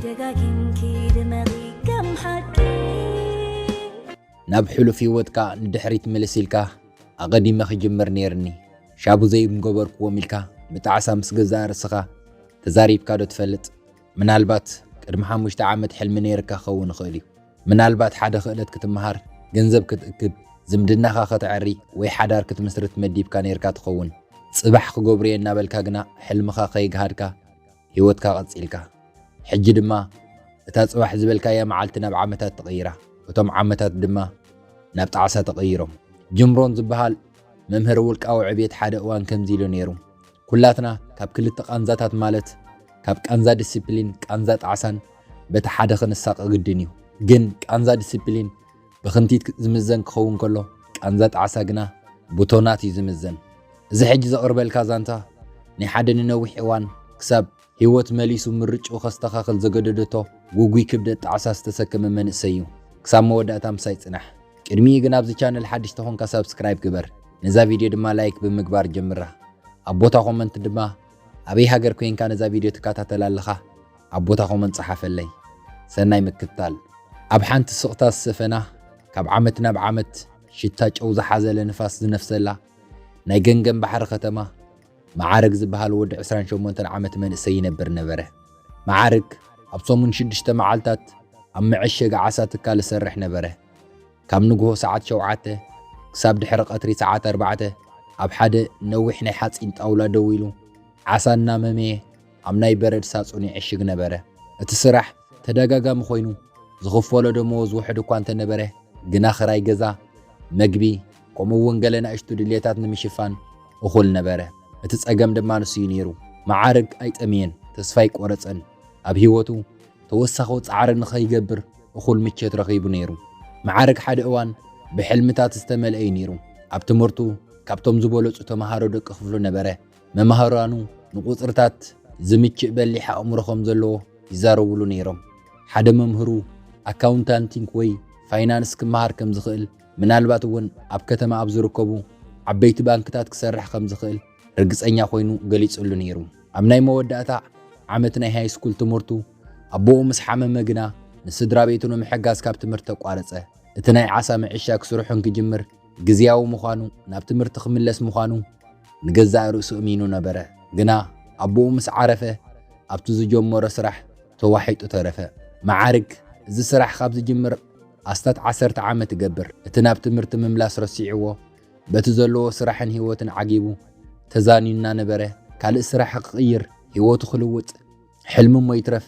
ደጋጊምኪ ድመቒ ከም ሓቂ። ናብ ሕሉፍ ህይወትካ ንድሕሪት ምልስ ኢልካ ኣቐዲመ ክጅምር ነይርኒ። ሻቡ ዘይምገበርክዎም ኢልካ ብጣዕሳ ምስ ገዛእ ርእስኻ ተዛሪብካ ዶ ትፈልጥ? ምናልባት ቅድሚ ሓሙሽተ ዓመት ሕልሚ ነይርካ ክኸውን ይኽእል እዩ። ምናልባት ሓደ ክእለት ክትመሃር፣ ገንዘብ ክትእክብ፣ ዝምድናኻ ከተዕሪ ወይ ሓዳር ክትምስርት መዲብካ ነይርካ ትኸውን። ጽባሕ ክገብርዮ እናበልካ ግና ሕልምኻ ከይግሃድካ ህይወትካ ቀጺልካ። ሕጂ ድማ እታ ጽባሕ ዝበልካያ መዓልቲ ናብ ዓመታት ተቐይራ፣ እቶም ዓመታት ድማ ናብ ጣዕሳ ተቐይሮም። ጅም ሮን ዝበሃል መምህር ውልቃዊ ዕብየት ሓደ እዋን ከምዚ ኢሉ ነይሩ፣ ኩላትና ካብ ክልተ ቃንዛታት ማለት ካብ ቃንዛ ዲሲፕሊን ቃንዛ ጣዕሳን በቲ ሓደ ክንሳቐ ግድን እዩ። ግን ቃንዛ ዲሲፕሊን ብክንቲት ዝምዘን ክኸውን ከሎ ቃንዛ ጣዕሳ ግና ብቶናት እዩ ዝምዘን። እዚ ሕጂ ዘቕርበልካ ዛንታ ናይ ሓደ ንነዊሕ እዋን ክሳብ ህይወት መሊሱ ምርጭኡ ከስተኻኽል ዘገደደቶ ጉጉይ ክብደት ጣዕሳ ዝተሰከመ መንእሰይ እዩ። ክሳብ መወዳእታ ምሳይ ጽናሕ። ቅድሚኡ ግን ኣብዚ ቻነል ሓድሽ ተኾንካ ሳብስክራይብ ግበር፣ ነዛ ቪድዮ ድማ ላይክ ብምግባር ጀምራ። ኣብ ቦታ ኮመንት ድማ ኣበይ ሃገር ኮይንካ ነዛ ቪድዮ ትከታተል ኣለኻ ኣብ ቦታ ኮመንት ጸሓፈለይ። ሰናይ ምክትታል። ኣብ ሓንቲ ስቕታ ዝሰፈና ካብ ዓመት ናብ ዓመት ሽታ ጨው ዝሓዘለ ንፋስ ዝነፍሰላ ናይ ገንገን ባሕሪ ከተማ መዓርግ ዝበሃል ወዲ ዕስራን ሸሞንተን ዓመት መንእሰይ ይነብር ነበረ። መዓርግ ኣብ ሰሙን ሽዱሽተ መዓልታት ኣብ መዐሸጊ ዓሳ ትካል ይሰርሕ ነበረ። ካብ ንግሆ ሰዓት ሸውዓተ ክሳብ ድሕሪ ቀትሪ ሰዓት ኣርባዕተ ኣብ ሓደ ነዊሕ ናይ ሓጺን ጣውላ ደው ኢሉ ዓሳ እናመመየ ኣብ ናይ በረድ ሳጹን ይዕሽግ ነበረ። እቲ ስራሕ ተደጋጋሚ ኮይኑ ዝኽፈሎ ደመወዝ ውሑድ እኳ እንተነበረ ግና ክራይ ገዛ፣ መግቢ ከምኡ እውን ገለ ናእሽቱ ድልየታት ንምሽፋን እኹል ነበረ። እቲ ጸገም ድማ ንሱ እዩ ነይሩ። መዓርግ ኣይጠምየን፣ ተስፋ ኣይቆረጸን። ኣብ ህይወቱ ተወሳኺ ጻዕሪ ንኸይገብር እኹል ምቸት ረኺቡ ነይሩ። መዓርግ ሓደ እዋን ብሕልምታት ዝተመልአ እዩ ነይሩ። ኣብ ትምህርቱ ካብቶም ዝበለጹ ተምሃሮ ደቂ ክፍሉ ነበረ። መማህራኑ ንቁጽርታት ዝምችእ በሊሕ ኣእምሮ ከም ዘለዎ ይዛረብሉ ነይሮም። ሓደ መምህሩ ኣካውንታንቲንግ ወይ ፋይናንስ ክመሃር ከም ዝኽእል፣ ምናልባት እውን ኣብ ከተማ ኣብ ዝርከቡ ዓበይቲ ባንክታት ክሰርሕ ከም ዝኽእል ርግጸኛ ኮይኑ ገሊጹሉ ነይሩ። ኣብ ናይ መወዳእታ ዓመት ናይ ሃይ ስኩል ትምህርቱ ኣቦኡ ምስ ሓመመ ግና ንስድራ ቤቱ ንምሕጋዝ ካብ ትምህርቲ ተቋረጸ። እቲ ናይ ዓሳ ምዕሻግ ስርሑ እንክጅምር ግዝያዊ ምዃኑ ናብ ትምህርቲ ክምለስ ምዃኑ ንገዛእ ርእሱ እሚኑ ነበረ። ግና ኣቦኡ ምስ ዓረፈ ኣብቲ ዝጀመሮ ስራሕ ተዋሒጡ ተረፈ። መዓርግ እዚ ስራሕ ካብ ዝጅምር ኣስታት ዓሰርተ ዓመት ይገብር። እቲ ናብ ትምህርቲ ምምላስ ረሲዕዎ በቲ ዘለዎ ስራሕን ህይወትን ዓጊቡ ተዛንዩ እናነበረ ካልእ ስራሕ ክቕይር ህይወቱ ክልውጥ ሕልሚ እሞ ይትረፍ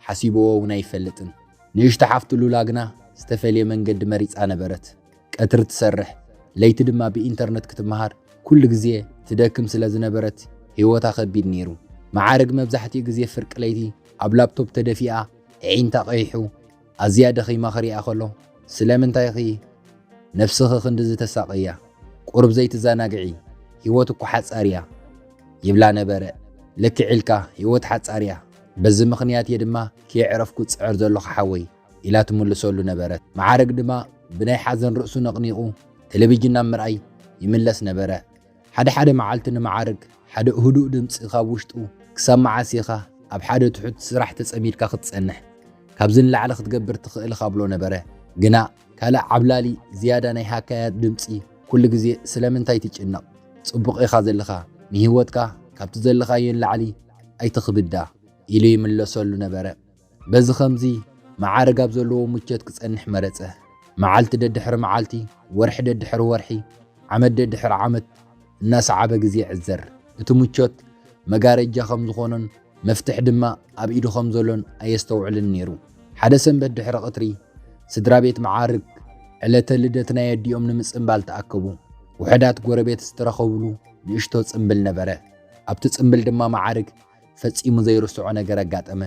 ሓሲብዎ እውን ኣይፈልጥን። ንእሽቶ ሓፍቱ ሉላ ግና ዝተፈልየ መንገዲ መሪጻ ነበረት። ቀትሪ ትሰርሕ፣ ለይቲ ድማ ብኢንተርነት ክትመሃር ኩሉ ግዜ ትደክም ስለ ዝነበረት ህይወታ ከቢድ ነይሩ። መዓርግ መብዛሕትኡ ግዜ ፍርቂ ለይቲ ኣብ ላፕቶፕ ተደፊኣ ኣዒንታ ቀይሑ ኣዝያ ደኺማ ክሪኣ ከሎ ስለምንታይ ኢኺ ነብስኺ ክንድዚ ተሳቕያ? ቁሩብ ዘይትዘናግዒ፣ ህይወት እኮ ሓጻር እያ ይብላ ነበረ። ልክዕ ኢልካ፣ ህይወት ሓጻር እያ። በዚ ምኽንያት እየ ድማ ከየዕረፍኩ ዝጽዕር ዘለኹ ሓወይ ኢላ ትምልሰሉ ነበረት። መዓርግ ድማ ብናይ ሓዘን ርእሱ ነቕኒቑ ቴሌቪዥን ናብ ምርኣይ ይምለስ ነበረ። ሓደ ሓደ መዓልቲ ንመዓርግ ሓደ ህዱእ ድምጺ ካብ ውሽጡ ክሳብ መዓስ ኢኻ ኣብ ሓደ ትሑት ስራሕ ተጸሚድካ ክትጸንሕ? ካብዚ ንላዕሊ ክትገብር ትኽእል ኢኻ ብሎ ነበረ። ግና ካልእ ዓብላሊ ዝያዳ ናይ ሃካያ ድምጺ ኩሉ ግዜ ስለምንታይ ትጭነቕ? ጽቡቕ ኢኻ ዘለኻ። ንህይወትካ ካብቲ ዘለኻዮ ንላዕሊ ኣይትኽብዳ ኢሉ ይምለሰሉ ነበረ። በዚ ኸምዚ መዓርግ ኣብ ዘለዎ ምቾት ክጸንሕ መረጸ። መዓልቲ ደድሕሪ መዓልቲ፣ ወርሒ ደድሕሪ ወርሒ፣ ዓመት ደድሕሪ ዓመት እናሰዓበ ግዜ ይዕዘር። እቲ ምቾት መጋረጃ ከም ዝኾኖን መፍትሕ ድማ ኣብ ኢዱ ከም ዘሎን ኣየስተውዕልን ነይሩ። ሓደ ሰንበት ድሕሪ ቐትሪ ስድራ ቤት መዓርግ ዕለተ ልደት ናይ ኣዲኦም ንምጽንባል ተኣከቡ። ውሑዳት ጎረቤት ዝተረኸብሉ ንእሽቶ ጽምብል ነበረ። ኣብቲ ጽምብል ድማ መዓርግ ፈጺሙ ዘይርስዖ ነገር ኣጋጠመ።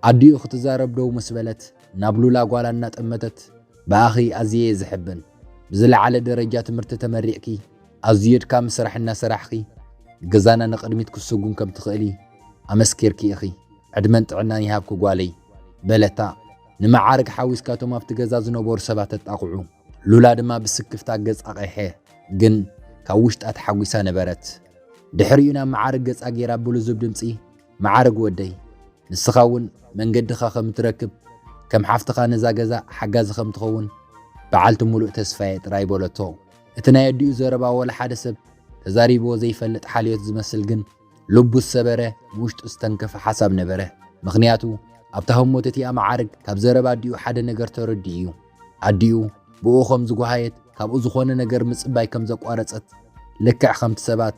ኣዲኡ ክትዛረብ ደው ምስ በለት ናብ ሉላ ጓላ እናጠመተት ብኣኺ ኣዝየ እየ ዝሕበን። ብዝለዓለ ደረጃ ትምህርቲ ተመሪቕኪ ኣዝዩ ኣድካሚ ስራሕ እናሰራሕኺ ገዛና ንቕድሚት ክትስጉም ከም ትኽእሊ ኣመስኪርኪ ኢኺ። ዕድመን ጥዕናን ይሃብኪ ጓለይ በለታ። ንመዓርግ ሓዊስካ እቶም ኣብቲ ገዛ ዝነበሩ ሰባት ኣጣቕዑ። ሉላ ድማ ብስክፍታ ገጻ ቀይሐ፣ ግን ካብ ውሽጣ ተሓጒሳ ነበረት። ድሕሪኡ ናብ መዓርግ ገጻ ገይራ ብልዙብ ድምጺ፣ መዓርግ ወደይ፣ ንስኻ እውን መንገድኻ ከም ትረክብ፣ ከም ሓፍትኻ ነዛ ገዛ ሓጋዚ ከም ትኸውን በዓልቲ ሙሉእ ተስፋ እየ ጥራይ በለቶ። እቲ ናይ ኣዲኡ ዘረባ ወላ ሓደ ሰብ ተዛሪብዎ ዘይፈልጥ ሓልዮት ዝመስል ግን ልቡ ዝሰበረ ንውሽጡ ዝተንከፈ ሓሳብ ነበረ። ምኽንያቱ ኣብታ ህሞት እቲኣ መዓርግ ካብ ዘረባ ኣዲኡ ሓደ ነገር ተረዲኡ እዩ። ኣዲኡ ብኡ ከም ዝጓሃየት ካብኡ ዝኾነ ነገር ምጽባይ ከም ዘቋረጸት ልክዕ ከምቲ ሰባት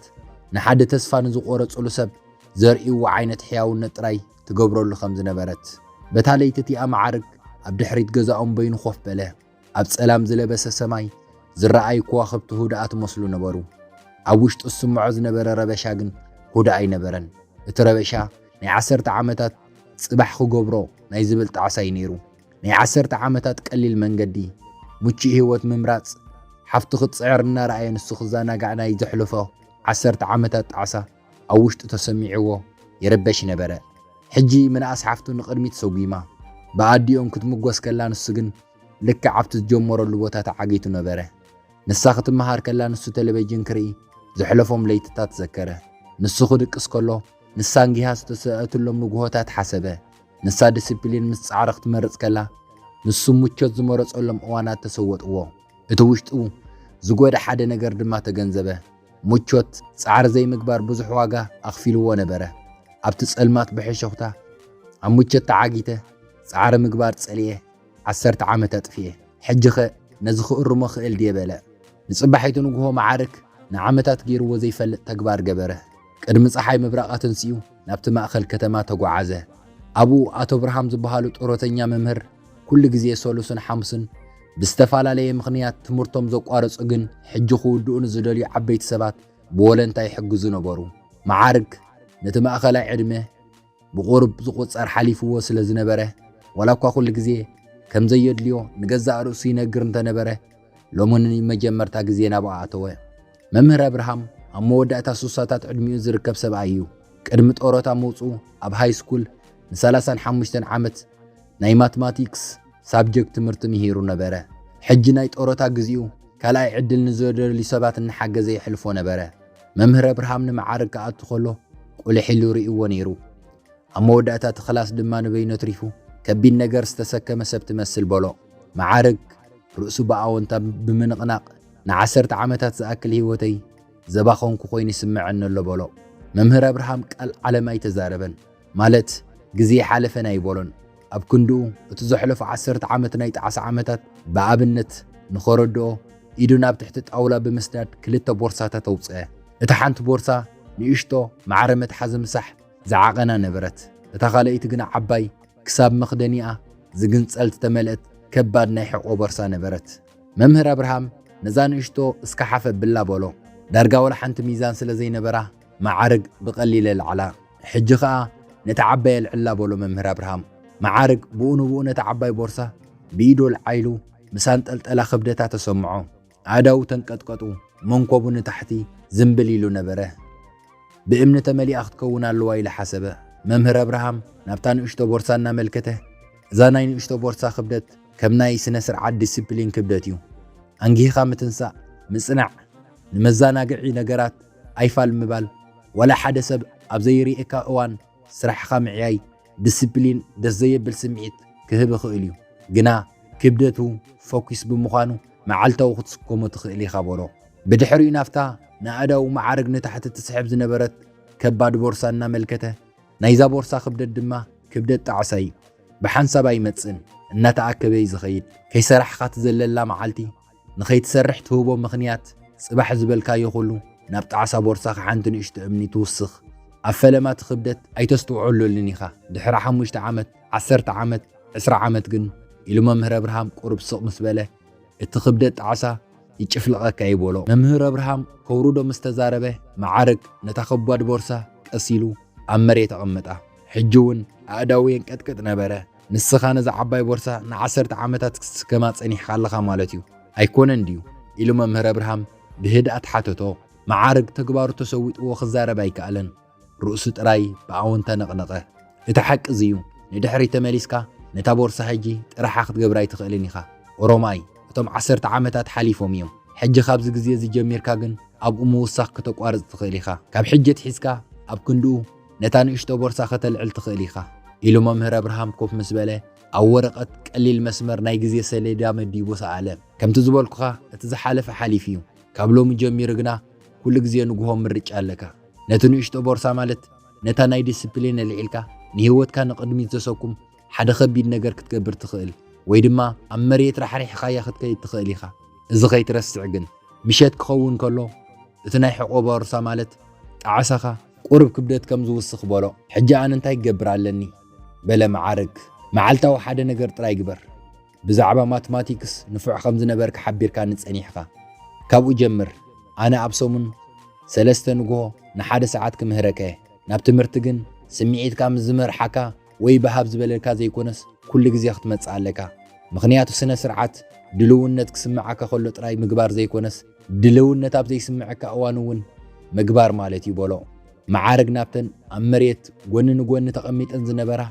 ንሓደ ተስፋ ንዝቆረጽሉ ሰብ ዘርእይዎ ዓይነት ሕያውነት ጥራይ ትገብረሉ ከም ዝነበረት። በታ ለይቲ እቲኣ መዓርግ ኣብ ድሕሪት ገዛኦም በይኑ ኮፍ በለ። ኣብ ጸላም ዝለበሰ ሰማይ ዝረኣዩ ከዋኽብቲ ህዱኣት መስሉ ነበሩ። ኣብ ውሽጡ ዝስምዖ ዝነበረ ረበሻ ግን ህዱእ ኣይነበረን። እቲ ረበሻ ናይ ዓሰርተ ዓመታት ጽባሕ ክገብሮ ናይ ዝብል ጣዕሳ እዩ ነይሩ። ናይ ዓሰርተ ዓመታት ቀሊል መንገዲ፣ ምቹእ ህይወት ምምራጽ፣ ሓፍቱ ክትጽዕር እናረኣየ ንሱ ክዘናጋዕ ናይ ዘሕለፎ ዓሰርተ ዓመታት ጣዕሳ ኣብ ውሽጡ ተሰሚዕዎ ይረበሽ ነበረ። ሕጂ ምንኣስ ሓፍቱ ንቕድሚት ሰጒማ ብኣዲኦም ክትምጎስ ከላ ንሱ ግን ልክዕ ኣብቲ ዝጀመረሉ ቦታ ተዓጊቱ ነበረ። ንሳ ክትመሃር ከላ ንሱ ቴሌቪዥን ክርኢ ዘሕለፎም ለይትታት ዘከረ። ንሱ ክድቅስ ከሎ ንሳ እንጊሃ ዝተሰእትሎም ንግሆታት ሓሰበ። ንሳ ዲስፕሊን ምስ ጻዕሪ ክትመርጽ ከላ ንሱ ምቾት ዝመረጸሎም እዋናት ተሰወጥዎ። እቲ ውሽጡ ዝጎደ ሓደ ነገር ድማ ተገንዘበ። ምቾት ጻዕሪ ዘይምግባር ብዙሕ ዋጋ ኣኽፊልዎ ነበረ። ኣብቲ ጸልማት ብሕሾኽታ ኣብ ምቾት ተዓጊተ ጻዕሪ ምግባር ጸልየ ዓሰርተ ዓመት ኣጥፊኤ። ሕጂኸ ነዚ ክእርሞ ክእል ድየ በለ። ንጽባሒቱ ንግሆ መዓርግ ንዓመታት ገይርዎ ዘይፈልጥ ተግባር ገበረ። ቅድሚ ጸሓይ ምብራቕ ኣተንሲኡ ናብቲ ማእከል ከተማ ተጓዓዘ። ኣብኡ ኣቶ ብርሃም ዝበሃሉ ጡረተኛ መምህር ኩሉ ግዜ ሰሉስን ሓሙስን ብዝተፈላለየ ምኽንያት ትምህርቶም ዘቋረጹ ግን ሕጂ ክውድኡ ንዝደልዩ ዓበይቲ ሰባት ብወለንታ ይሕግዙ ነበሩ። መዓርግ ነቲ ማእከላይ ዕድመ ብቑሩብ ዝቑጸር ሓሊፍዎ ስለ ዝነበረ፣ ዋላ እኳ ኩሉ ግዜ ከም ዘየድልዮ ንገዛእ ርእሱ ይነግር እንተነበረ፣ ሎሚ ንመጀመርታ ግዜ ናብኣ ኣተወ። መምህር ኣብርሃም ኣብ መወዳእታ ሱሳታት ዕድሚኡ ዝርከብ ሰብኣይ እዩ። ቅድሚ ጦሮታ ምውጽኡ ኣብ ሃይ ስኩል ንሰላሳን ሓሙሽተን ዓመት ናይ ማትማቲክስ ሳብጀክት ትምህርቲ ምሂሩ ነበረ። ሕጂ ናይ ጦሮታ ግዜኡ ካልኣይ ዕድል ንዝደልዩ ሰባት እናሓገዘ የሕልፎ ነበረ። መምህር ኣብርሃም ንመዓርግ ክኣቱ ከሎ ቁልሕ ኢሉ ርእይዎ ነይሩ። ኣብ መወዳእታ እቲ ክላስ ድማ ንበይኑ ኣትሪፉ ከቢድ ነገር ዝተሰከመ ሰብ ትመስል በሎ። መዓርግ ርእሱ ብኣወንታ ብምንቕናቕ ንዓሰርተ ዓመታት ዝኣክል ህይወተይ ዘባኸንኩ ኮይኑ ይስምዐኒ ኣሎ በሎ። መምህር ኣብርሃም ቃል ዓለም ኣይተዛረበን። ማለት ግዜ ሓለፈን ኣይበሎን። ኣብ ክንድኡ እቲ ዘሕለፎ ዓሰርተ ዓመት ናይ ጣዕሳ ዓመታት ብኣብነት ንኸረድኦ ኢዱ ናብ ትሕቲ ጣውላ ብምስዳድ ክልተ ቦርሳታት ኣውጽአ። እታ ሓንቲ ቦርሳ ንእሽቶ ማዕረ መትሓዚ ምሳሕ ዝዓቐና ነበረት። እታ ካልኣይቲ ግና ዓባይ ክሳብ መኽደኒኣ ዝግንጸል ዝተመልአት ከባድ ናይ ሕቖ ቦርሳ ነበረት። መምህር ኣብርሃም ነዛ ንእሽቶ እስካ ሓፍ ኣብላ በሎ። ዳርጋ ወላ ሓንቲ ሚዛን ስለ ዘይነበራ መዓርግ ብቐሊል ኣልዓላ። ሕጂ ኸኣ ነታ ዓባይ ኣልዕላ በሎ መምህር ኣብርሃም። መዓርግ ብኡ ንብኡ ነታ ዓባይ ቦርሳ ብኢዱ ኣልዓይሉ ምስ ኣንጠልጠላ ክብደታ ተሰምዖ። ኣእዳዉ ተንቀጥቀጡ፣ መንኮቡ ንታሕቲ ዝምብል ኢሉ ነበረ። ብእምኒ ተመሊኣ ክትከውን ኣለዋ ኢሉ ሓሰበ። መምህር ኣብርሃም ናብታ ንእሽቶ ቦርሳ እናመልከተ፣ እዛ ናይ ንእሽቶ ቦርሳ ክብደት ከም ናይ ስነ ስርዓት ዲስፕሊን ክብደት እዩ። ኣንጊህኻ ምትንሳእ፣ ምጽናዕ፣ ንመዘናግዒ ነገራት ኣይፋል ምባል፣ ዋላ ሓደ ሰብ ኣብ ዘይርእየካ እዋን ስራሕኻ ምዕያይ፣ ዲስፕሊን ደስ ዘየብል ስምዒት ክህብ ይኽእል እዩ። ግና ክብደቱ ፎኪስ ብምዃኑ መዓልታዊ ክትስከሞ ትኽእል ኢኻ በሎ። ብድሕሪኡ ናብታ ንኣእዳዉ መዓርግ ንታሕቲ ትስሕብ ዝነበረት ከባድ ቦርሳ እናመልከተ፣ ናይዛ ቦርሳ ክብደት ድማ ክብደት ጣዕሳ እዩ። ብሓንሳብ ኣይመጽእን፣ እናተኣከበ እዩ ዝኸይድ። ከይሰራሕኻ ትዘለላ መዓልቲ፣ ንኸይትሰርሕ ትህቦ ምኽንያት፣ ጽባሕ ዝበልካዮ ኩሉ ናብ ጣዕሳ ቦርሳኻ ሓንቲ ንእሽቶ እምኒ ትውስኽ። ኣብ ፈለማ እቲ ክብደት ኣይተስትውዕለሉን ኢኻ። ድሕሪ ሓሙሽተ ዓመት፣ ዓሰርተ ዓመት፣ ዕስራ ዓመት ግን፣ ኢሉ መምህር ኣብርሃም ቁሩብ ስቕ ምስ በለ፣ እቲ ክብደት ጣዕሳ ይጭፍልቐካ እዩ በሎ። መምህር ኣብርሃም ከውርዶ ምስ ተዛረበ፣ መዓርግ ነታ ከባድ ቦርሳ ቀስ ኢሉ ኣብ መሬት ኣቐመጣ። ሕጂ እውን ኣእዳዉ የንቀጥቅጥ ነበረ። "ንስኻ ነዛ ዓባይ ቦርሳ ንዓሰርተ ዓመታት ክትስከማ ጸኒሕካ ኣለኻ ማለት እዩ፣ ኣይኮነን ድዩ?" ኢሉ መምህር ኣብርሃም ብህድኣት ሓተቶ። መዓርግ ተግባሩ ተሰዊጥዎ ክዛረብ ኣይከኣለን። ርእሱ ጥራይ ብኣወንታ ነቕነቐ። "እቲ ሓቂ እዚ እዩ። ንድሕሪት ተመሊስካ ነታ ቦርሳ ሕጂ ጥራሓ ክትገብራ ኣይትኽእልን ኢኻ። ኦሮማይ፣ እቶም ዓሰርተ ዓመታት ሓሊፎም እዮም። ሕጂ ካብዚ ግዜ እዚ ጀሚርካ ግን ኣብኡ ምውሳኽ ከተቋርጽ ትኽእል ኢኻ። ካብ ሕጂ ኣትሒዝካ ኣብ ክንድኡ ነታ ንእሽቶ ቦርሳ ከተልዕል ትኽእል ኢኻ። ኢሉ መምህር ኣብርሃም ኮፍ ምስ በለ፣ ኣብ ወረቐት ቀሊል መስመር ናይ ግዜ ሰሌዳ መዲቡ ሰኣለ። ከምቲ ዝበልኩኻ፣ እቲ ዝሓለፈ ሓሊፉ እዩ። ካብ ሎሚ ጀሚሩ ግና ኩሉ ግዜ ንግሆ ምርጫ ኣለካ። ነቲ ንእሽቶ ቦርሳ ማለት ነታ ናይ ዲስፕሊን ኣልዒልካ ንህይወትካ ንቕድሚት ዘሰኩም ሓደ ከቢድ ነገር ክትገብር ትኽእል፣ ወይ ድማ ኣብ መሬት ራሕሪሕኻያ ክትከይድ ትኽእል ኢኻ። እዚ ከይትረስዕ ግን፣ ምሸት ክኸውን ከሎ እቲ ናይ ሕቖ ቦርሳ ማለት ጣዕሳኻ ቁሩብ ክብደት ከም ዝውስኽ በሎ። ሕጂ ኣነ እንታይ ክገብር ኣለኒ? በለ መዓርግ። መዓልታዊ ሓደ ነገር ጥራይ ግበር። ብዛዕባ ማትማቲክስ ንፉዕ ከም ዝነበርካ ሓቢርካኒ ጸኒሕካ። ካብኡ ጀምር። ኣነ ኣብ ሰሙን ሰለስተ ንግሆ ንሓደ ሰዓት ክምህረካ እየ። ናብ ትምህርቲ ግን ስምዒትካ ምስ ዝመርሓካ ወይ ብሃብ ዝበለልካ ዘይኮነስ፣ ኩሉ ግዜ ክትመጽእ ኣለካ። ምኽንያቱ ስነ ስርዓት ድልውነት ክስምዓካ ከሎ ጥራይ ምግባር ዘይኮነስ፣ ድልውነት ኣብ ዘይስምዐካ እዋን እውን ምግባር ማለት እዩ በሎ። መዓርግ ናብተን ኣብ መሬት ጎኒ ንጎኒ ተቐሚጠን ዝነበራ፣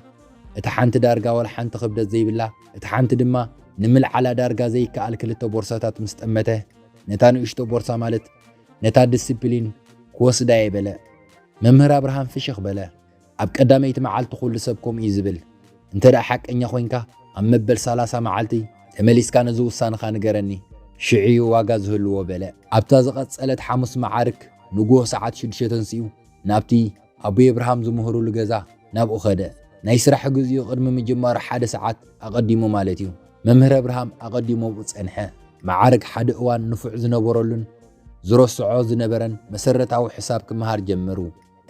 እታ ሓንቲ ዳርጋ ዋላ ሓንቲ ክብደት ዘይብላ፣ እታ ሓንቲ ድማ ንምልዓላ ዳርጋ ዘይከኣል ክልተ ቦርሳታት ምስ ጠመተ፣ ነታ ንእሽቶ ቦርሳ ማለት ነታ ዲስፕሊን ክወስዳ እየ በለ። መምህር ኣብርሃም ፍሽኽ በለ። ኣብ ቀዳመይቲ መዓልቲ ኩሉ ሰብ ከምኡ እዩ ዝብል። እንተ ደኣ ሓቀኛ ኮይንካ፣ ኣብ መበል ሰላሳ መዓልቲ ተመሊስካ ነዚ ውሳንኻ ንገረኒ። ሽዑ እዩ ዋጋ ዝህልዎ በለ። ኣብታ ዝቐጸለት ሓሙስ መዓርግ ንግሆ ሰዓት ሽዱሽተ ተንሲኡ ናብቲ ኣቦይ ኣብርሃም ዝምህሩሉ ገዛ ናብኡ ከደ። ናይ ስራሕ ግዜኡ ቅድሚ ምጅማሩ ሓደ ሰዓት ኣቐዲሙ ማለት እዩ። መምህር ኣብርሃም ኣቐዲሙ ኣብኡ ጸንሐ። መዓርግ ሓደ እዋን ንፉዕ ዝነበረሉን ዝረስዖ ዝነበረን መሰረታዊ ሕሳብ ክመሃር ጀመሩ።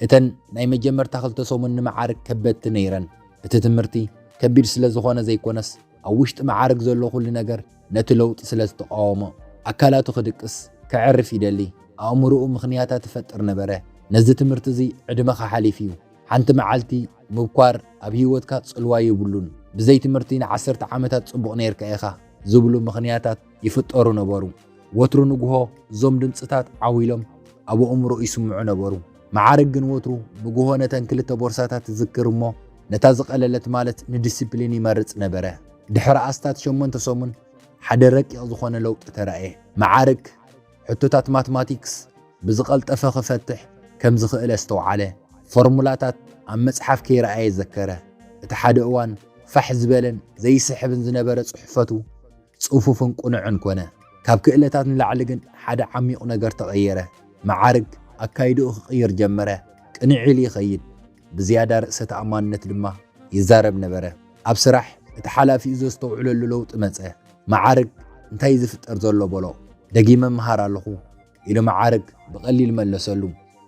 እተን ናይ መጀመርታ ክልተ ሰሙን ንመዓርግ ከበድቲ ነይረን። እቲ ትምህርቲ ከቢድ ስለ ዝኾነ ዘይኮነስ፣ ኣብ ውሽጢ መዓርግ ዘሎ ኩሉ ነገር ነቲ ለውጢ ስለ ዝተቃወሞ፣ ኣካላቱ ክድቅስ፣ ከዕርፍ ይደሊ። ኣእምሮኡ ምኽንያታት ይፈጥር ነበረ። ነዚ ትምህርቲ እዚ ዕድመኻ ሓሊፉ እዩ። ሓንቲ መዓልቲ ምብኳር ኣብ ህይወትካ ጽልዋ የብሉን። ብዘይ ትምህርቲ ንዓሰርተ ዓመታት ጽቡቕ ነይርካ ኢኻ ዝብሉ ምኽንያታት ይፍጠሩ ነበሩ። ወትሩ ንግሆ እዞም ድምጽታት ዓው ኢሎም ኣብ ኣእምሮኡ ይስምዑ ነበሩ። መዓርግ ግን ወትሩ ንግሆ ነተን ክልተ ቦርሳታት ይዝክር እሞ፣ ነታ ዝቐለለት ማለት ንዲስፕሊን ይመርጽ ነበረ። ድሕሪ ኣስታት ሸሞንተ ሰሙን ሓደ ረቂቕ ዝኾነ ለውጢ ተራእየ። መዓርግ ሕቶታት ማትማቲክስ ብዝቐልጠፈ ክፈትሕ ከም ዝኽእል ኣስተውዓለ። ፎርሙላታት ኣብ መጽሓፍ ከይረኣየ ዘከረ። እቲ ሓደ እዋን ፋሕ ዝበለን ዘይስሕብን ዝነበረ ጽሑፈቱ ጽፉፍን ቅኑዕን ኮነ። ካብ ክእለታት ንላዕሊ ግን ሓደ ዓሚቕ ነገር ተቐየረ። መዓርግ ኣካይድኡ ክቕይር ጀመረ። ቅንዕ ኢሉ ይኸይድ፣ ብዝያዳ ርእሰ ተኣማንነት ድማ ይዛረብ ነበረ። ኣብ ስራሕ እቲ ሓላፊኡ ዘስተውዕለሉ ለውጢ መጸ። መዓርግ፣ "እንታይ እዩ ዝፍጠር ዘሎ?" በሎ። "ደጊመ እምሃር ኣለኹ" ኢሉ መዓርግ ብቐሊል መለሰሉ።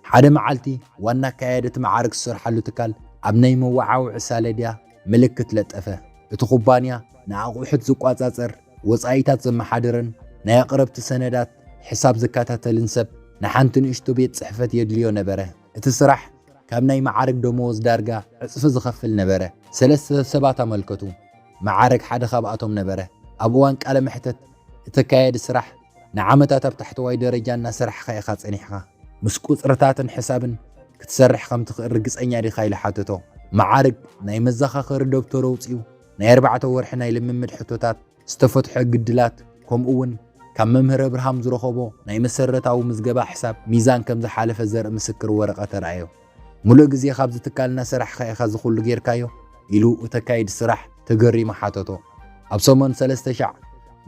ሓደ መዓልቲ ዋና ኣካያዲ እቲ መዓርግ ዝሰርሓሉ ትካል ኣብ ናይ መወዓውዒ ሳለድያ ምልክት ለጠፈ። እቲ ኩባንያ ንኣቑሑት ዝቋጻጸር፣ ወጻኢታት ዘመሓድርን ናይ ኣቕረብቲ ሰነዳት ሕሳብ ዝከታተልን ሰብ ንሓንቲ ንእሽቶ ቤት ጽሕፈት የድልዮ ነበረ። እቲ ስራሕ ካብ ናይ መዓርግ ደመወዝ ዳርጋ ዕጽፊ ዝኸፍል ነበረ። ሰለስተ ሰባት ኣመልከቱ። መዓርግ ሓደ ካብኣቶም ነበረ። ኣብ እዋን ቃለ መሕተት፣ "እቲ ኣካያዲ ስራሕ ንዓመታት ኣብ ታሕተዋይ ደረጃ እናሰራሕኻ ኢኻ ጸኒሕካ። ምስ ቁጽርታትን ሕሳብን ክትሰርሕ ከም ትኽእል ርግጸኛ ዲኻ?" ኢሉ ሓተቶ። መዓርግ ናይ መዘኻኸሪ ደብተሩ ኣውጺኡ ናይ ኣርባዕተ ወርሒ ናይ ልምምድ ሕቶታት፣ ዝተፈትሐ ግድላት፣ ከምኡ እውን ካብ መምህር ኣብርሃም ዝረኸቦ ናይ መሰረታዊ ምዝገባ ሕሳብ ሚዛን ከም ዝሓለፈ ዘርኢ ምስክር ወረቐት ኣርኣዮ። "ሙሉእ ግዜ ካብዚ ትካል እናሰራሕካ ኢኻ እዚ ኩሉ ጌርካዮ?" ኢሉ እቲ ኣካይዲ ስራሕ ተገሪሙ ሓተቶ። "ኣብ ሰሙን ሰለስተ ሻዕ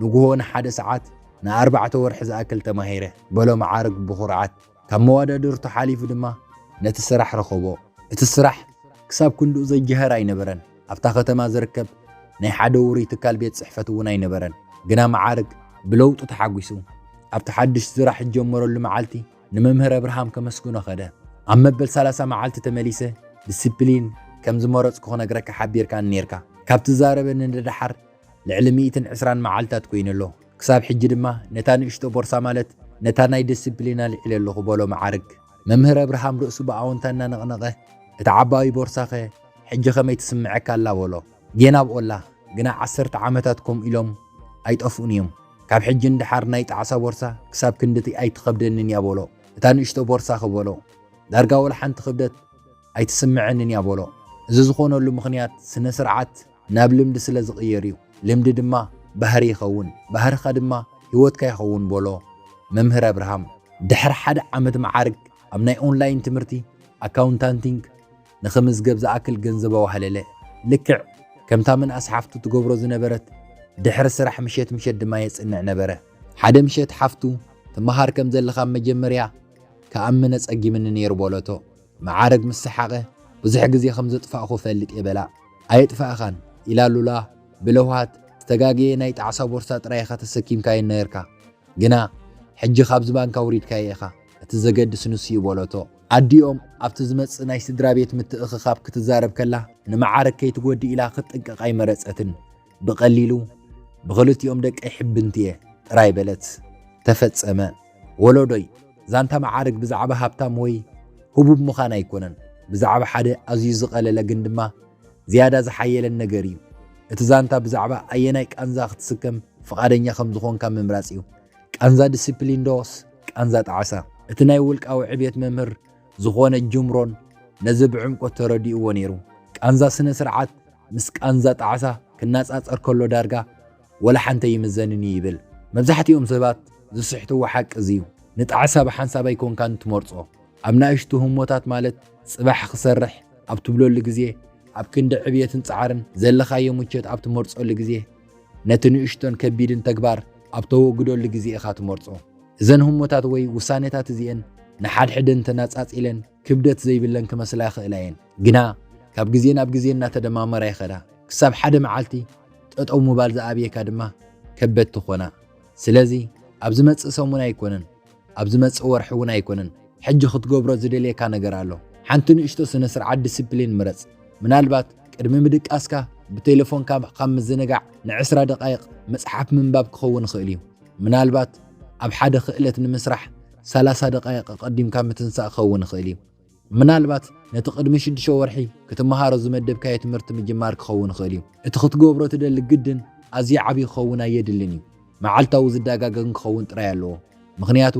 ንግሆ ንሓደ ሰዓት ንኣርባዕተ ወርሒ ዝኣክል ተማሂረ" በሎ መዓርግ ብኹርዓት። ካብ መወዳድርቱ ሓሊፉ ድማ ነቲ ስራሕ ረኸቦ። እቲ ስራሕ ክሳብ ክንድኡ ዘጀህር ኣይነበረን። ኣብታ ከተማ ዝርከብ ናይ ሓደ ውሩይ ትካል ቤት ጽሕፈት እውን ኣይነበረን። ግና መዓርግ ብለውጡ ተሓጒሱ። ኣብቲ ሓድሽ ስራሕ ዝጀመረሉ መዓልቲ ንመምህር ኣብርሃም ከመስግኖ ከደ። "ኣብ መበል ሰላሳ መዓልቲ ተመሊሰ ዲስፕሊን ከም ዝመረጽኩ ክነግረካ ሓቢርካኒ ኔርካ። ካብ ትዛረበኒ ንደሓር ልዕሊ ሚእትን ዕስራን መዓልታት ኮይኑ ኣሎ። ክሳብ ሕጂ ድማ ነታ ንእሽቶ ቦርሳ ማለት ነታ ናይ ዲስፕሊን ኣልዒለ ኣለኹ" በሎ መዓርግ። መምህር ኣብርሃም ርእሱ ብኣወንታ እናነቕነቐ፣ "እታ ዓባይ ቦርሳኸ ሕጂ ከመይ ትስምዐካ ኣላ?" በሎ። "ጌና ኣብኦ ኣላ፣ ግና ዓሰርተ ዓመታት ከምኡ ኢሎም ኣይጠፍኡን እዮም። ካብ ሕጂ ንደሓር ናይ ጣዕሳ ቦርሳ ክሳብ ክንድቲ ኣይትኸብደንን እያ" በሎ። "እታ ንእሽቶ ቦርሳኸ?" በሎ። "ዳርጋ ወላ ሓንቲ ክብደት ኣይትስምዐንን እያ" በሎ። እዚ ዝኾነሉ ምኽንያት ስነ ስርዓት ናብ ልምዲ ስለ ዝቕየር እዩ። ልምዲ ድማ ባህሪ ይኸውን፣ ባህርኻ ድማ ህይወትካ ይኸውን በሎ መምህር ኣብርሃም። ድሕሪ ሓደ ዓመት መዓርግ ኣብ ናይ ኦንላይን ትምህርቲ ኣካውንታንቲንግ ንኽምዝገብ ዝኣክል ገንዘብ ኣዋህለለ። ልክዕ ከምታ ምንኣስ ሓፍቱ ትገብሮ ዝነበረት፣ ድሕሪ ስራሕ ምሸት ምሸት ድማ የጽንዕ ነበረ። ሓደ ምሸት ሓፍቱ፣ "ትመሃር ከም ዘለኻ መጀመርያ ክኣምነ ጸጊምኒ ነይሩ" በለቶ። መዓርግ ምስ ሰሓቐ፣ "ብዙሕ ግዜ ከም ዘጥፋእኹ እፈልጥ እየ" በላ። "ኣየጥፋእኻን" ኢላ ሉላ ብለውሃት፣ "ዝተጋገየ ናይ ጣዕሳ ቦርሳ ጥራይ ኢኻ ተሰኪምካዮ ነይርካ፣ ግና ሕጂ ካብዚ ባንክ ኣውሪድካዮ ኢኻ፣ እቲ ዘገድስ ንሱ እዩ" በለቶ። ኣዲኦም ኣብቲ ዝመጽእ ናይ ስድራ ቤት ምትእኽኻብ ክትዛረብ ከላ፣ ንመዓርግ ከይትጎድእ ኢላ ክትጥንቀቕ ኣይመረጸትን። ብቐሊሉ "ብኽልቲኦም ደቀይ ሕብንቲ እየ" ጥራይ በለት። ተፈጸመ። ወለዶይ፣ ዛንታ መዓርግ ብዛዕባ ሃብታም ወይ ህቡብ ምዃን ኣይኮነን። ብዛዕባ ሓደ ኣዝዩ ዝቐለለ ግን ድማ ዝያዳ ዝሓየለን ነገር እዩ። እቲ ዛንታ ብዛዕባ ኣየናይ ቃንዛ ክትስከም ፍቓደኛ ከም ዝኾንካ ምምራጽ እዩ። ቃንዛ ዲስፕሊን ዶስ ቃንዛ ጣዕሳ? እቲ ናይ ውልቃዊ ዕብየት መምህር ዝኾነ ጅም ሮን ነዚ ብዕምቆት ተረዲእዎ ነይሩ። ቃንዛ ስነ ስርዓት ምስ ቃንዛ ጣዕሳ ክነጻጸር ከሎ ዳርጋ ወላ ሓንቲ ኣይምዘንን እዩ ይብል። መብዛሕትኦም ሰባት ዝስሕትዎ ሓቂ እዚ እዩ። ንጣዕሳ ብሓንሳብ ኣይኮንካን ትመርጾ። ኣብ ናእሽቱ ህሞታት፣ ማለት ጽባሕ ክሰርሕ ኣብ ትብለሉ ግዜ፣ ኣብ ክንዲ ዕብየትን ጻዕርን ዘለኻዮ ምቾት ኣብ ትመርጸሉ ግዜ፣ ነቲ ንእሽቶን ከቢድን ተግባር ኣብ ተወግደሉ ግዜ ኢኻ ትመርጾ። እዘን ህሞታት ወይ ውሳኔታት እዚኤን ንሓድሕደን ተነጻጺለን ክብደት ዘይብለን ክመስላ ይኽእላ እየን፣ ግና ካብ ግዜ ናብ ግዜ እናተደማመራ ይኸዳ። ክሳብ ሓደ መዓልቲ ጠጠው ምባል ዝኣብየካ ድማ ከበድቲ ኮና። ስለዚ ኣብ ዝመጽእ ሰሙን ኣይኮነን፣ ኣብ ዝመጽእ ወርሒ እውን ኣይኮነን፣ ሕጂ ክትገብሮ ዝደልየካ ነገር ኣሎ። ሓንቲ ንእሽቶ ስነ ስርዓት ዲስፕሊን ምረጽ። ምናልባት ቅድሚ ምድቃስካ ብቴሌፎንካ ካብ ምዝንጋዕ ንዕስራ ደቃይቕ መጽሓፍ ምንባብ ክኸውን ይኽእል እዩ። ምናልባት ኣብ ሓደ ክእለት ንምስራሕ ሰላሳ ደቃይቕ ኣቐዲምካ ምትንሳእ ክኸውን ይኽእል እዩ። ምናልባት ነቲ ቅድሚ ሽዱሽተ ወርሒ ክትመሃሮ ዝመደብካዮ ትምህርቲ ምጅማር ክኸውን ይኽእል እዩ። እቲ ክትገብሮ ትደሊ ግድን ኣዝዩ ዓብዪ ክኸውን ኣየድልን እዩ። መዓልታዊ ዝደጋገም ክኸውን ጥራይ ኣለዎ። ምኽንያቱ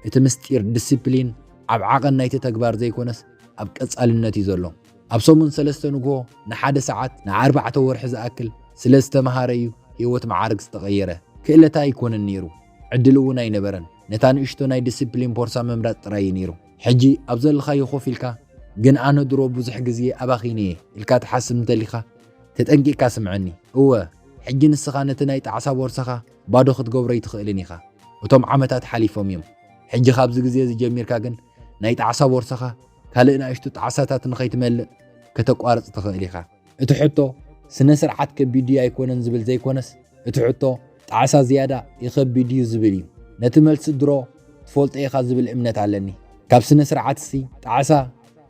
እቲ ምስጢር ዲሲፕሊን ኣብ ዓቐን ናይቲ ተግባር ዘይኮነስ ኣብ ቀጻልነት እዩ ዘሎ። ኣብ ሰሙን ሰለስተ ንግሆ ንሓደ ሰዓት ንኣርባዕተ ወርሒ ዝኣክል ስለ ዝተመሃረ እዩ ህይወት መዓርግ ዝተቐየረ። ክእለታ ኣይኮነን ነይሩ፣ ዕድል እውን ኣይነበረን። ነታ ንእሽቶ ናይ ዲሲፕሊን ቦርሳ ምምራጽ ጥራይ እዩ ነይሩ። ሕጂ ኣብ ዘለኻዮ ኮፍ ኢልካ፣ "ግን ኣነ ድሮ ብዙሕ ግዜ ኣባኺነ እየ" ኢልካ ትሓስብ እንተሊኻ፣ ተጠንቂቕካ ስምዐኒ። እወ፣ ሕጂ ንስኻ ነቲ ናይ ጣዕሳ ቦርሳኻ ባዶ ክትገብሮ ኣይትኽእልን ኢኻ። እቶም ዓመታት ሓሊፎም እዮም። ሕጂ ካብዚ ግዜ እዚ ጀሚርካ ግን ናይ ጣዕሳ ቦርሳኻ ካልእ ንኣሽቱ ጣዕሳታት ንኸይትመልእ ከተቋርጽ ትኽእል ኢኻ። እቲ ሕቶ ስነ ስርዓት ከቢድ ድዩ ኣይኮነን ዝብል ዘይኮነስ፣ እቲ ሕቶ ጣዕሳ ዝያዳ ይኸብድ ድዩ ዝብል እዩ። ነቲ መልሲ ድሮ ትፈልጦ ኢኻ ዝብል እምነት ኣለኒ። ካብ ስነ ስርዓትሲ ጣዕሳ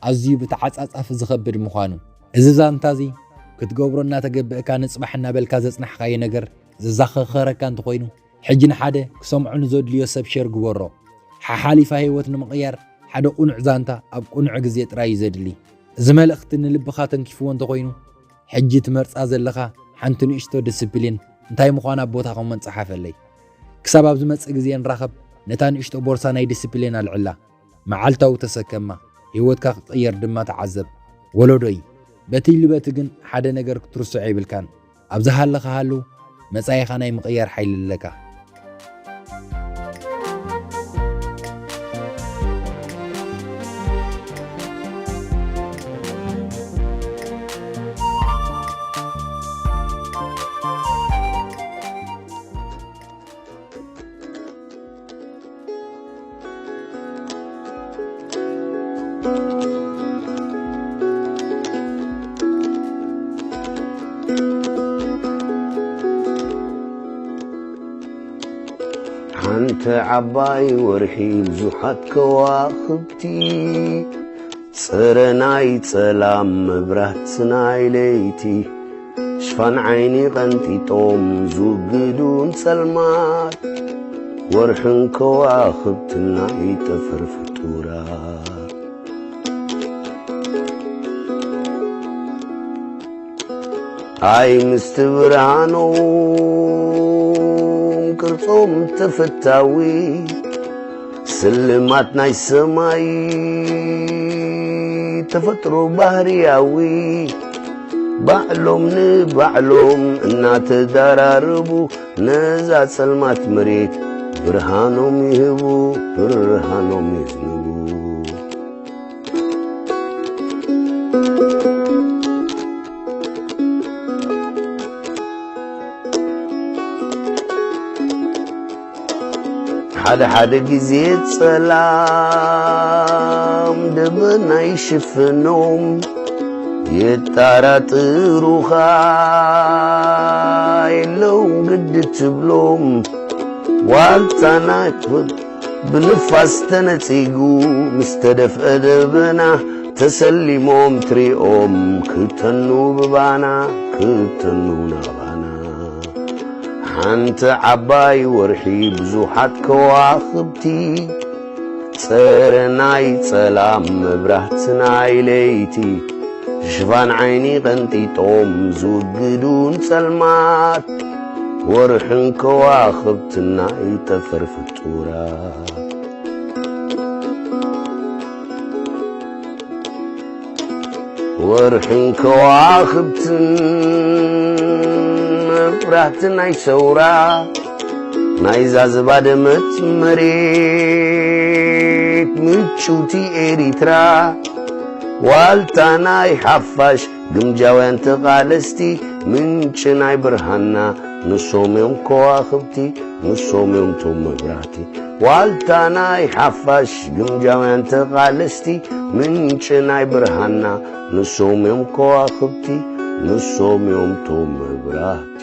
ኣዝዩ ብተዓጻጻፊ ዝኸብድ ምዃኑ። እዚ ዛንታ እዚ ክትገብሮ እናተገብእካ ንጽባሕ እናበልካ ዘጽናሕካዮ ነገር ዘዛኸኸረካ እንተኾይኑ፣ ሕጂ ንሓደ ክሰምዖ ንዘድልዮ ሰብ ሸር ግበሮ። ሓሓሊፋ ህይወት ንምቕያር ሓደ ቁኑዕ ዛንታ ኣብ ቁኑዕ ግዜ ጥራይ እዩ ዘድሊ። እዚ መልእኽቲ ንልብኻ ተንኪፍዎ እንተኾይኑ፣ ሕጂ ትመርጻ ዘለኻ ሓንቲ ንእሽቶ ዲስፕሊን እንታይ ምዃና ኣብ ቦታ ኮመንት ጸሓፈለይ። ክሳብ ኣብ ዝመጽእ ግዜ ንራኸብ፣ ነታ ንእሽቶ ቦርሳ ናይ ዲስፕሊን ኣልዕላ። መዓልታዊ ተሰከማ፣ ህይወትካ ክቕየር ድማ ተዓዘብ። ወለዶይ፣ በቲ ኢሉ በቲ ግን ሓደ ነገር ክትርስዖ የብልካን። ኣብ ዝሃለኻ ሃሉ፣ መጻኢኻ ናይ ምቕያር ሓይሊ ኣለካ። ሓንቲ ዓባይ ወርሒ ብዙሓት ከዋኽብቲ፣ ጽረ ናይ ጸላም መብራት ናይ ለይቲ፣ ሽፋን ዓይኒ ቀንጢጦም ዝውግዱን ጸልማት፣ ወርሕን ከዋኽብትን ናይ ጠፈር ፍጡራት። ኣይ ምስቲ ብርሃኖም ቅርጾም ተፈታዊ፣ ስልማት ናይ ሰማይ ተፈጥሮ ባህርያዊ፣ ባዕሎም ንባዕሎም እናተዳራረቡ ነዛ ጸልማት መሬት ብርሃኖም ይህቡ፣ ብርሃኖም የዝንቡ። ሓደ ሓደ ግዜ ጸላም ደበና ይሽፍኖም፣ የጠራጥሩኻ የለውን ግዲ ትብሎም። ዋልታ ናይ ብንፋስ ተነጺጉ ምስ ተደፍአ ደበና ተሰሊሞም ትሪኦም ክተኑ ብባና ክተኑ ናባና። ሓንቲ ዓባይ ወርሒ ብዙሓት ከዋኽብቲ፣ ጸረ ናይ ጸላም መብራህቲ ናይ ለይቲ፣ ሽፋን ዓይኒ ቀንጢጦም ዝውግዱ ንጸልማት፣ ወርሕን ከዋኽብትን ናይ ጠፈር ፍጡራት። ወርሕን ከዋኽብትን መብራህቲ ናይ ሰውራ፣ ናይዛ ዝባደመት መሬት ምጭውቲ ኤሪትራ፣ ዋልታ ናይ ሓፋሽ ግምጃውያን ተቓለስቲ፣ ምንጪ ናይ ብርሃንና ንሶም እዮም ከዋኽብቲ፣ ንሶም እዮም ቶም መብራህቲ። ዋልታ ናይ ሓፋሽ ግምጃውያን ተቓለስቲ፣ ምንጪ ናይ ብርሃንና ንሶም እዮም ከዋኽብቲ፣ ንሶም እዮም ቶም መብራህቲ።